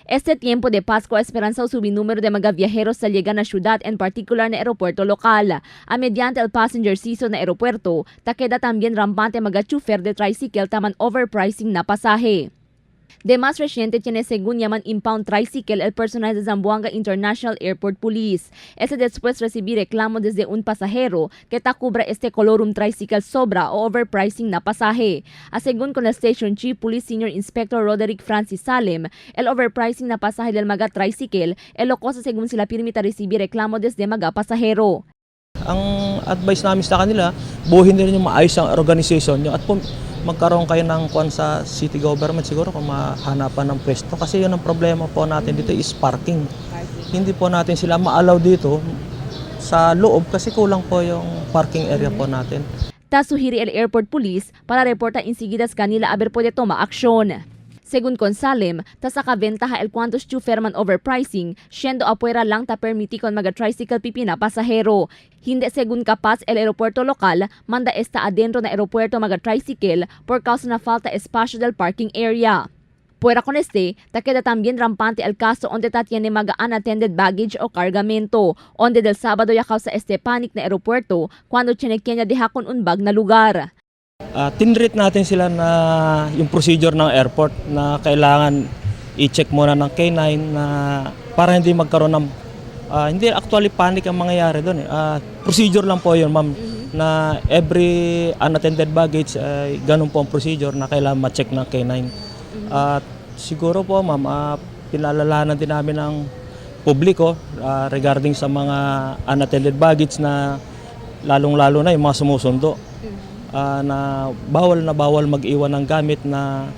Este tiempo de Pasko, esperanza subir número de mga viajeros sa llega na ciudad, en particular na aeropuerto local. A mediante el passenger season na aeropuerto, ta queda también rampante mga chofer de tricycle taman overpricing na pasaje. De más reciente tiene según llaman impound tricycle el personal de Zamboanga International Airport Police. Este después recibir reclamo desde un pasajero que ta cubra este colorum tricycle sobra o overpricing na pasaje. A según con el Station Chief Police Senior Inspector Roderick Francis Salem, el overpricing na pasaje del mga tricycle, el cosa según sila pirmita recibir reclamo desde mga pasajero. Ang advice namin sa kanila, buuhin nila yung maayos ang organization nyo at magkaroon kayo ng kwan sa city government siguro kung mahanapan ng pwesto. Kasi yun ang problema po natin dito is parking. Hindi po natin sila ma-allow dito sa loob kasi kulang po yung parking area po natin. Ta suhiri el Airport Police para reporta insigidas kanila aber puede toma aksyon. Según con Salem, ta sa kaventaha el cuantos chofer man overpricing, siendo apuera lang ta permiti con mga tricycle pipina pasahero. Hindi según capaz el aeropuerto local, manda esta adentro na aeropuerto mga tricycle por causa na falta espacio del parking area. Puera con este, ta queda también rampante el caso onde ta tiene mga unattended baggage o cargamento, onde del sábado ya causa este panic na aeropuerto cuando tiene Kenya deja con un bag na lugar. Tinreat natin sila na yung procedure ng airport na kailangan i-check muna ng K9 na para hindi magkaroon ng hindi actually panic ang mangyayari doon eh. Procedure lang po yun, ma'am, na every unattended baggage ay ganun po ang procedure na kailangan ma-check ng K9. At siguro po, ma'am, pinalalanan din namin ng publiko regarding sa mga unattended baggage na lalong-lalo na yung mga sumusundo na bawal mag-iwan ng gamit na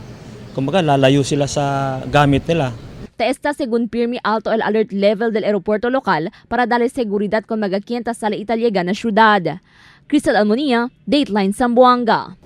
kumbaga lalayo sila sa gamit nila. Ta está según Pirmi alto el alert level del aeropuerto local para darle seguridad con mga quienta sala italiega na ciudad. Crystal Almonia, Dateline Zamboanga.